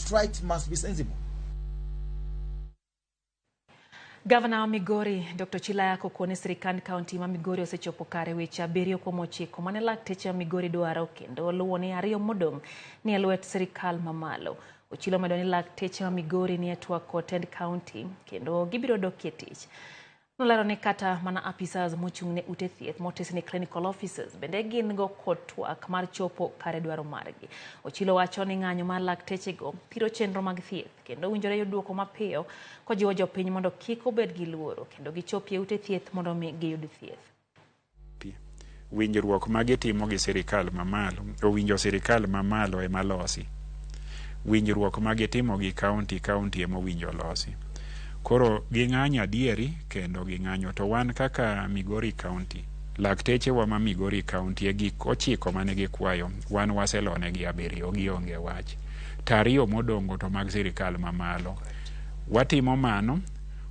Strikes must be sensible. Gavana wa Migori Dr. Ochilo Ayacko okone sirikand kaunti ma Migori osechopo kare weche 7 kuom 9 mane lakteche ma Migori dwaro kendo luwo ni 2 modong' ni e lwet sirikal mamalo. Ochilo omedo ni lakteche ma Migori ni e twak kod tend kaunti kendo gibiro dokie tich. Nolero ni kata mana apisas mochung' ne ute thieth motis ni clinical officers bende gin go kod twak mar chopo kare dwaro margi. Ochilo wacho ni ng'anyo mar laktechego thiro chenro mag thieth kendo owinjore yud duoko mapiyo kojiwo jopiny mondo kik obed gi luoro kendo gichopie ute thieth mondo mi giyud thieth. Winjruok ma gitimo gi sirikal mamalo, owinjo sirikal mamalo ema losi. Winjruok ma gitimo gi kaunti, kaunti ema owinjo losi. Koro ging'anyo adieri kendo ging'anyo to wan kaka Migori County, lakteche wa ma Migori County e gik 9 mane gikwayo, wan waselonegi 7, gionge wach. To 2 modong'o to mag sirikal mamalo. Watimo mano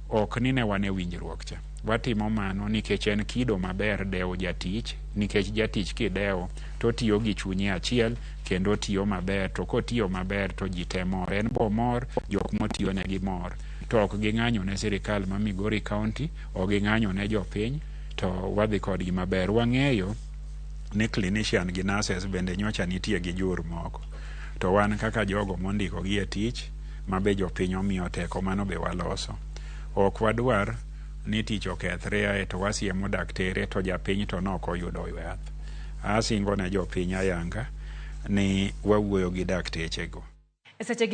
ok ni ne wan e winjruok cha. Watimo mano nikech en kido maber dewo jatich, nikech jatich kidewo to otiyo gi chunye achiel kendo otiyo maber, to kotiyo maber to ji te mor. En bo mor, jok motiyo negi mor. To ok ging'anyo ne sirikal ma Migori County, ok ging'anyo ne jopiny, to wadhi kodgi maber. Wang'eyo ni clinician gi nurses bende nyocha nitie gi jur moko. To wan kaka jogo mondiko gi e tich, ma be jopiny omiyo teko, mano be waloso. Ok wadwar ni tich okethre ae to wasiemo daktere to japiny to nok oyudo yath. Asingo ne jopiny ayanga ni wawuoyo gi daktechego. E seche